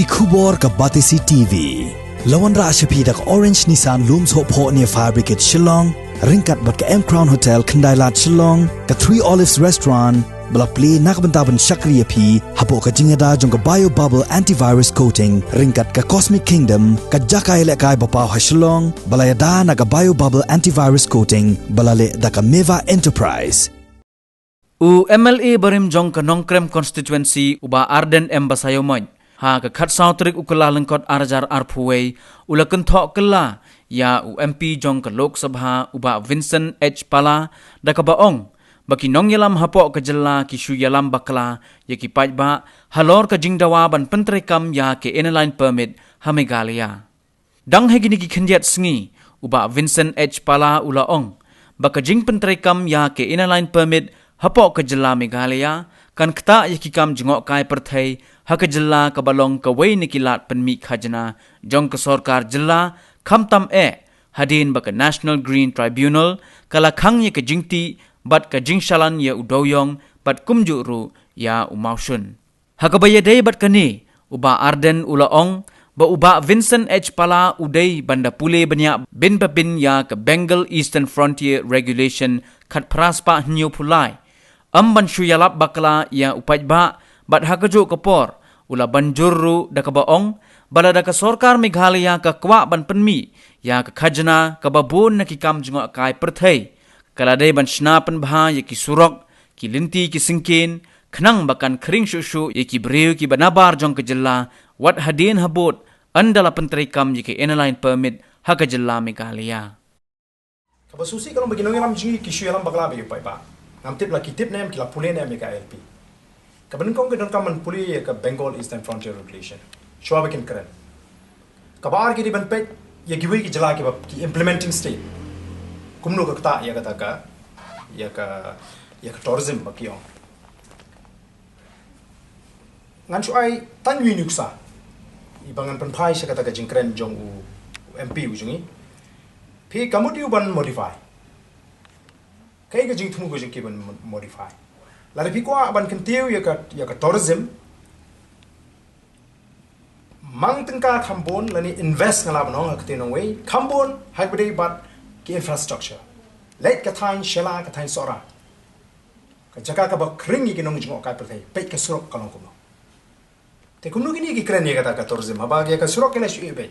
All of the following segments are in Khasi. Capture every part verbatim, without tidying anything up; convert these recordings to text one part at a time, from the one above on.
Ki khubor ka Batesi T V. La wanrah sha phi da ka Orange Nissan Lum Sohphoh near Fire Brigade Shillong, ryngkat bad ka M Crown Hotel Khyndai Lad Shillong, ka Three Olives Restaurant, ba la plie na ka bynta ban shakri ïa phi hapoh ka jingïada jong ka Bio Bubble Antivirus Coating, ryngkat ka Cosmic Kingdom, ka jaka ïalehkai ba paw ha Shillong, ba la ïada na ka Bio Bubble Antivirus Coating, ba la leh da ka Meva Enterprise. U M L A barim jong ka Nongkrem Constituency, u Bah Ardent M Basaiawmoit, ha ka khatsaw tarik u Kyllalyngkot ar hajar arphew wei, u la kynthoh kylla ïa u M P jong ka Lok Sabha, u Bah Vincent H Pala, da kaba ong ba ki nongïalam hapoh ka jylla ki shu ïalam bakla ïa ki paidbah halor ka jingdawa ban pyntreikam ïa ka Inner Line Permit ha Meghalaya. Dang ha kine ki khyndiat sngi, u Bah Vincent H Pala u la ong ba ka jingpyntreikam ïa ka Inner Line Permit hapoh ka jylla Meghalaya kan ktah ïa ki kam jngohkai pyrthei ha ka jylla kaba long kawei na ki lad pynmih khajna jong ka sorkar jylla, khamtam eh hadien ba ka National Green Tribunal ka la khang ïa ka jingtih bad ka jingshalan ïa u Dewïong bad kumjuh ruh ïa u Mawshun. Ha kaba ïadei bad kane, u Bah Ardent u la ong ba u Bah Vincent H Pala u dei ban da pule bniah bin pa bin ïa ka Bengal Eastern Frontier Regulation khatphra spah hynñiewphew lai, ym ban shu ïalap bakla ïa u paidbah, bad ha kajuh ka por u la ban jur ruh da kaba ong ba lada ka sorkar Meghalaya ka kwah ban pynmih ïa ka khajna kaba bun na ki kam jngohkai pyrthei, ka la dei ban shna pynbha ïa ki surok, ki lynti ki syngkien, khnang ba kan khring shuh shuh ïa ki briew kiba nabar jong ka jylla, wat hadien habud ynda la pyntreikam ïa ka Inner Line Permit ha ka jylla Meghalaya. Kaba sngewsih ka long ba ki nongïalam jong ngi ki shu ïalam bakla bad u paidbah. Ngam tip la ki tip ne em, ki la pule ne em ïa ka I L P. Kaba nyngkong ki donkam ban pule ïa ka Bengal Eastern Frontier Regulation. Shuwa ba kin kren. Kaba ar ki dei ban peit ïa kiwei ki jylla kiba ki implementing state. Kumno ka ktah ïa kata ka, ïa ka, ïa ka tourism ba ki ong. Ngan shu ai tang ïa u nuksa. Iba ngan pynphai sha kata ka jingkren jong u, u M P u jong ngi. Phi ka mut ïa u ban modify. Kaei ka jingthmu ka jong ki ban mo-, modify? Lada phi kwah ban kyntiew ïa ka, ïa ka tourism, mang tyngka khambun lane invest, nga lah ban ong ha ka ktien nongwei, khambun ha kaba ïadei bad ki infrastructure. Leit ka thaiñ Shella, ka thaiñ Sohra. Ka jaka kaba khring ïa ki nongjngohkai pyrthei. Peit ka surok ka long kumno. Te kumno kine ki kren ïa kata ka tourism, haba ïa ka surok ki la shu ïeh beit.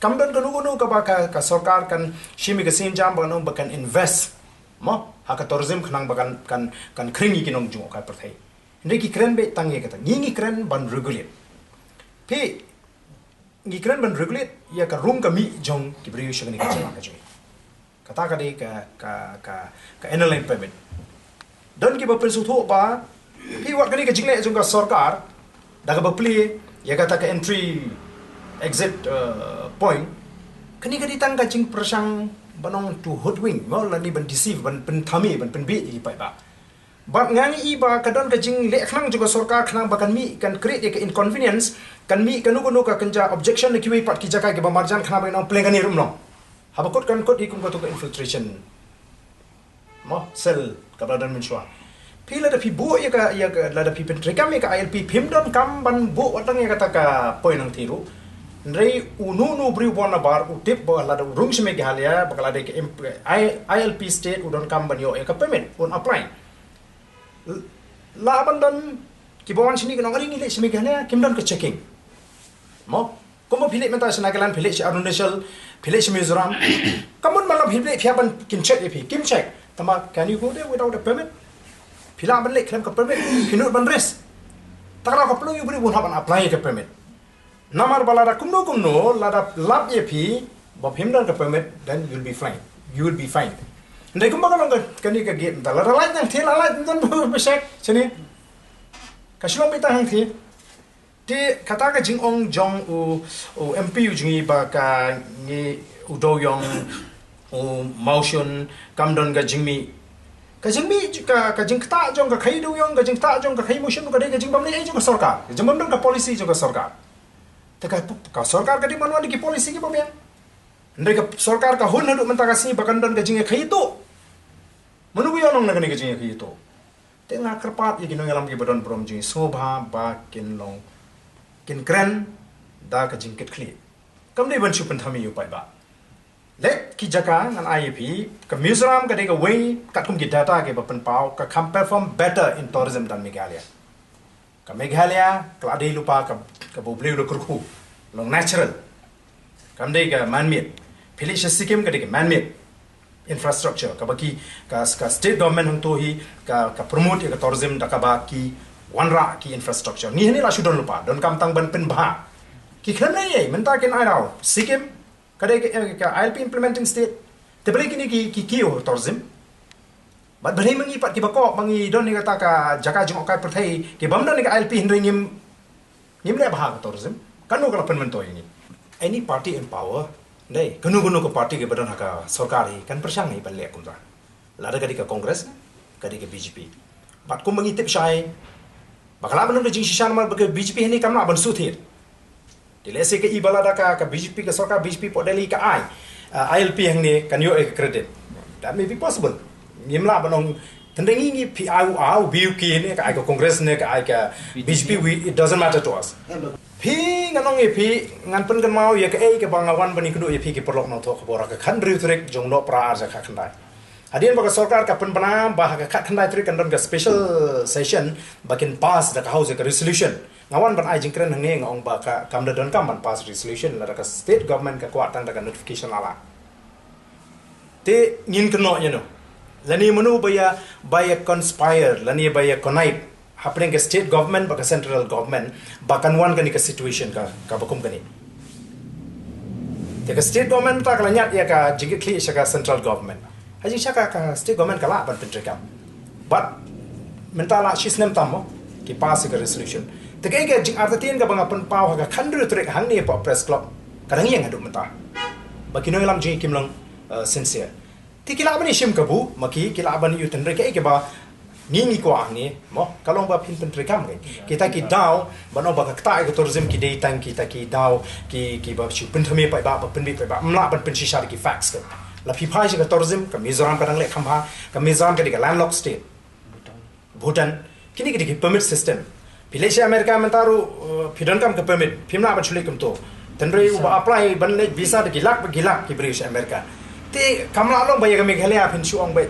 Kam don kano kano kaba ka, ka sorkar kan shim ïa ka sienjam ba kan, ba kan invest, mo, ha ka tourism khnang ba kan, kan, kan khring ïa ki nongjngohkai pyrthei. Hynrei ki kren beit tang ïa kata. Ngi ngi kren ban regulate. Phi, ngi kren ban regulate ïa ka rung ka mih jong ki briew sha kane ka jylla ka jong ngi. Kata ka dei ka, ka, ka, ka Inner Line Permit. Don kiba pynsngewthuh ba, phi, wat kane ka jingleh jong ka sorkar da kaba plie ïa kata ka entry exit, uh, point, kane ka dei tang ka jingpyrshang ban ong to hoodwink, mo, lane ban deceive, ban pynthame, ban pynbieit ïa ki paidbah. Bad nga ngi i ba ka don ka jingleh khnang jong ka sorkar khnang ba kan mih, kan create ïa ka inconvenience, kan mih kano kano ka kynja objection na kiwei pat ki jaka kiba marjan khnang ba kin ong pleng kane ruh ym long. Haba kut kan kut hi kum kato ka infiltration, mo, cell kaba la don mynshuwa. Phi, lada phi buh ïa ka, ïa ka, lada phi pyntreikam ïa ka I L P, phim donkam ban buh wat tang ïa kata ka point nangtei ruh. Hynrei uno uno u briew uba nabar u tip ba lada u rung sha Meghalaya, ba ka la dei ka imp-, I-, I L P state, u donkam ban ïoh ïa ka permit, un apply. L-, lah ban don kiba wan shane ki ong, "Are ngi leit sha Meghalaya, kim don ka checking." Mo, kumba phi leit mynta sha Nagaland, phi leit sha Arunachal, phi leit sha Mizoram. Ka mut ba lada phi leit phi hap ban kin check ïa phi, kim check. Tangba can you go there without a permit? Phi lah ban leit khlem ka permit, phi nud ban risk. Te ka daw ka pynlong ïa u briew un hap ban apply ïa ka permit. Namar ba lada kumno kumno, lada lap ïa phi ba phim don ka permit, then you'll be fined. You will be fined. Hynrei kumba ka long ka, kane ka gate mynta, lada lait nangtei, la lait nangtei ba check shane. Ka shu long beit tang hangtei. Te kata ka jingong jong u, u M P u jong ngi ba ka ngi u Dewïong, u Mawshun, kam don ka jingmih. Ka jingmih, ka, ka jingktah jong ka khaii Dewïong, ka jingktah jong ka khaii Mawshun, ka dei ka jingbym leh ei jong ka sorkar. Ka jingbym don ka policy jong ka sorkar. Te ka, ka sorkar ka dei ban wan da ki policy kiba biang. Hynrei ka sorkar ka hun haduh mynta ka sngi ba kan don ka jingïakhaii tuh. Mano ba ïohnong na kane ka jingïakhaii tuh? Te nga kyrpad ïa ki nongïalam kiba don burom jong ngi, sngewbha ba kin long, kin kren da ka jingkitkhlieh. Kam dei ban shu pynthame ïa u paidbah. Leit ki jaka ngan ai ïa phi, ka Mizoram ka dei kawei katkum ki data kiba pynpaw, ka kham perform better in tourism than Meghalaya. Ka Meghalaya ka la dei lypa ka, kaba U Blei u la kyrkhu, long natural. Kam dei ka man-made. Phi leit sha Sikkim ka dei ka man-made infrastructure, kaba ki, ka, ka state government hangto hi ka, ka promote ïa ka tourism da kaba ki wanrah ki infrastructure. Ngi hangne la shu don lypa, donkam tang ban pynbha. Ki khlem leh ei ei, mynta kin ai daw Sikkim ka dei ka, eh, ka I L P implementing state. Te balei kine ki, ki kiew tourism? Bad balei ma ngi pat kiba kok, ma ngi don ïa kata ka jaka jngohkai pyrthei, ki bym don ïa ka I L P hynrei ngim, ngim leh bha ka tourism. Kano ka la pynmyntoi ïa ngi? Any party in power, dei, kano kano ka party kaba don ha ka sorkar hi kan pyrshang hi ban leh kumta. Lada ka dei ka Congress, ka dei ka B J P. Bad kumba ngi tip shai ba ka lah ban long ka jingshisha namar ba ka B J P hangne kam lah ban shu thied. Te lehse ka i ba lada ka, ka B J P, ka sorkar B J P hapoh Delhi ka ai, uh, I L P hangne kan ïoh ïa ka credit. That may be possible. Ngim lah ban ong, tang dei ngi, ngi phi ai u A, u B, u K ne, ka ai ka Congress ne, ka ai ka B J P, we, it doesn't matter to us. Phi, ngan ong ïa phi, ngan pynkynmaw ïa kaei kaba nga wan ban ïakynduh ïa phi ki paralok nongthoh khubor, ka khathynriew tarik jong u Nohprah ar hajar khatkhyndai. Hadien ba ka sorkar ka pynbna ba ha ka khatkhyndai tarik kan don ka special session ba kin pass da ka House ïa ka resolution. Nga wan ban ai jingkren hangne, nga ong ba ka, kam da donkam ban pass resolution lada ka state government ka kwah tang da ka notification lala. Te ngin kynnoh ïa no? Lane mano ba ïa, ba ïa conspire, lane ba ïa connive hapdeng ka state government bad ka central government ba kan wan kane ka situation ka, kaba kum kane. Te ka state government ta ka la ñiad ïa ka jingkitkhlieh sha ka central government. Ha jingshisha ka, ka state government ka lah ban pyntreikam. Bad mynta la shi snem tam mo ki pass ïa ka resolution. Te kaei ka jingartatien kaba nga pynpaw ha ka khathynriew tarik hangne hapoh Press Club, ka dang ïeng haduh mynta. Ba ki nongïalam jong ngi kim long, uh, sincere. Te ki lah ban ïashim kabu ma ki, ki lah ban ïathuh hynrei kaei kaba ngi, ngi kwah hangne mo, ka long ba phin pyntreikam kein kita ki daw, ban ong ba ka ktah ïa ka tourism ki dei tang kita ki daw ki, kiba shu pynthame paidbah, ba pynbit paidbah, ym lah ban pynshisha da ki facts kein. La phi phai sha ka tourism, ka Mizoram ka dang leh kham bha, ka Mizoram ka dei ka landlocked state. Bhutan, kine ki dei ki permit system. Phi leit sha America mynta ruh, uh, phi donkam ka permit, phim lah ban shu leit kumto. Hynrei uba apply ban leit visa da ki lak bad ki lak ki briew sha America. Te kam lah long ba ïa ka Meghalaya phin shu ong ba,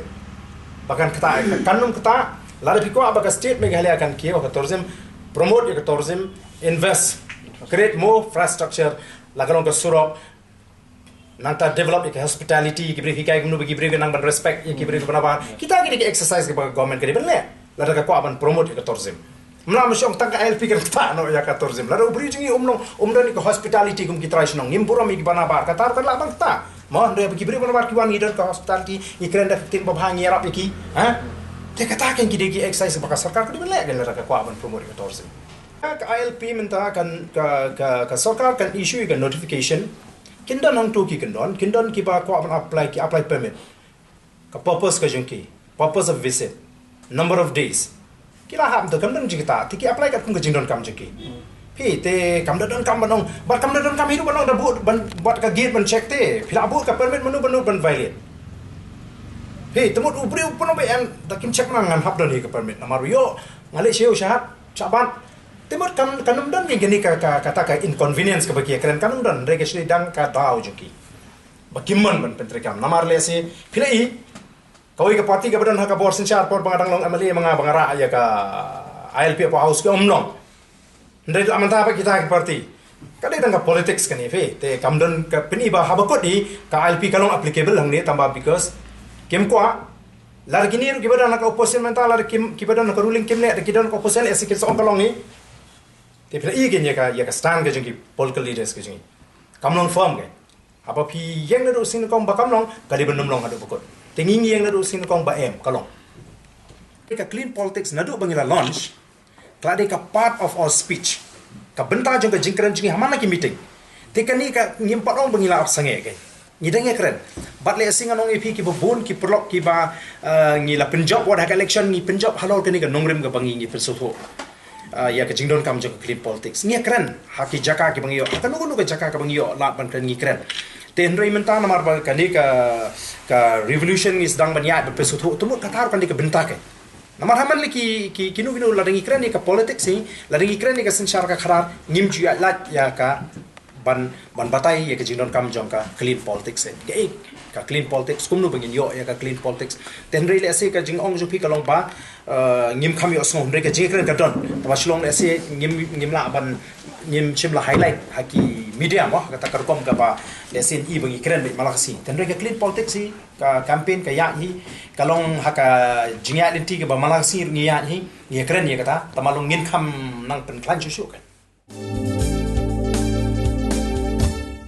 ba kan ktah, kan ym ktah. Lada phi kwah ba ka state Meghalaya kan kiew ha ka tourism, promote ïa ka tourism, invest, create more infrastructure, la ka long ka surok, nangta develop ïa ka hospitality, ki briew hikai kumno ba ki briew kin nang ban respect ïa ki briew kiba nabar. Kita ki dei ki exercise kiba ka government ka dei ban leh lada ka kwah ban promote ïa ka tourism. Ym lah ban shu ong tang ka I L P kan ktah noh ïa ka tourism. Lada u briew jong ngi um long, um don ïa ka hospitality kum ki trai shnong, ngim burom ïa kiba nabar, kata ruh kan lah ban ktah. Mo, hynrei ba ki briew ba nabar ki wan, ngi don ka hospitality, ngi kren da ka ktien babha, ngi ïarap ïa ki. Ha? Te kata kein ki dei ki exercise ba ka sorkar ka dei ban leh kein lada ka kwah ban promote ïa ka tourism. Ka I L P mynta kan, ka, ka, ka sorkar kan issue ïa ka notification. Kin don hangto ki kyndon, kin don kiba kwah ban apply, ki apply permit. Ka purpose ka jong ki, purpose of visit, number of days. Ki la hap mynta, kam don jingktah, te ki apply katkum ka jingdonkam jong ki. Phi, te kam da donkam ban ong, bad kam da donkam hi ruh ban ong da bud, ban, bad ka gate ban check te. Phi la bud ka permit mano, mano ban violate. Phi, te mut u briew pynban ba em, da kim check, ngan hap don hi ka permit. Namar ïoh nga leit sha ïew shahat, shabat. Te mut kam, kan ym don kein kane ka, ka, kata ka inconvenience kaba ki ïakren, kan ym don, hynrei ka shu dei tang ka daw jong ki. Ba kim mon ban pyntreikam. Namar lehse phi la i, kawei ka party kaba don ha ka bor synshar por ba nga dang long M L A, ma nga ba nga rah ïa ka I L P hapoh House, ki ong ym long. Hynrei la mynta pat kita ki party, ka dei tang ka politics kane, phi. Te kam don ka pyni ba haba kut hi ka I L P ka long applicable hangne, tangba because kim kwah. Lada kine ruh kiba don ha ka opposition mynta, lada kim, kiba don ha ka ruling kim leh, lada ki don ha ka opposition, lehse kin sa ong ka long hi. Te phi la i kein ïa ka, ïa ka stand ka jong ki political leaders ka jong ngi. Kam long firm kein. Haba phi ïeng naduh sha nyngkong ba kam long, ka dei ban ym long haduh ba kut. Te ngi, ngi ïeng naduh sha nyngkong ba em, ka long. Ka clean politics naduh ba ngi la launch, ka la dei ka part of our speech. Ka bynta jong ka jingkren jong ngi ha man la ki meeting. Te kane ka ngim pat ong ba ngi la ap sangeh kein. Ngi dang ïakren. Bad lehse ngan ong ïa phi kiba bun ki paralok kiba, eh, ngi la pynjop wat ha ka election, ngi pynjop halor kane ka nongrim kaba ngi, ngi pynsngewthuh. Ah, ïa ka jingdonkam jong ka clean politics. Ngi kren ha ki jaka kiba ngi ïoh, ha kano kano ka jaka kaba ngi ïoh lad ban kren ngi kren. Te hynrei mynta namar ba kane ka, ka revolution ngi sdang ban ïaid ban pynsngewthuh, te mut kata ruh kan dei ka bynta kein. Namar ha man la ki ki kino kino, lada ngi kren ïa ka politics hi, lada ngi kren ïa ka synshar ka khadar, ngim ju ïaid lad ïa ka ban ban batai ïa ka jingdonkam jong ka clean politics hi. Ka, eh, ka clean politics, kumno ba ngin ïoh ïa ka clean politics. Te hynrei lehse ka jingong jong phi ka long ba, eh, ngim kham ïohsngew, hynrei ka jingkren ka don. Te ba shlong lehse ngim ngim lah ban, ngim shym la highlight ha ki media mo, kata ka rukom kaba lehse ngi ba ngi kren beit man la ka sngi. Te hynrei ka clean politics hi, ka campaign ka ïaid hi, ka long ha ka jingïaid lynti kaba man la ka sngi ruh ngi ïaid hi, ngi kren ïa kata, te ma long ngin kham nang pynkhlaiñ shuh shuh kan.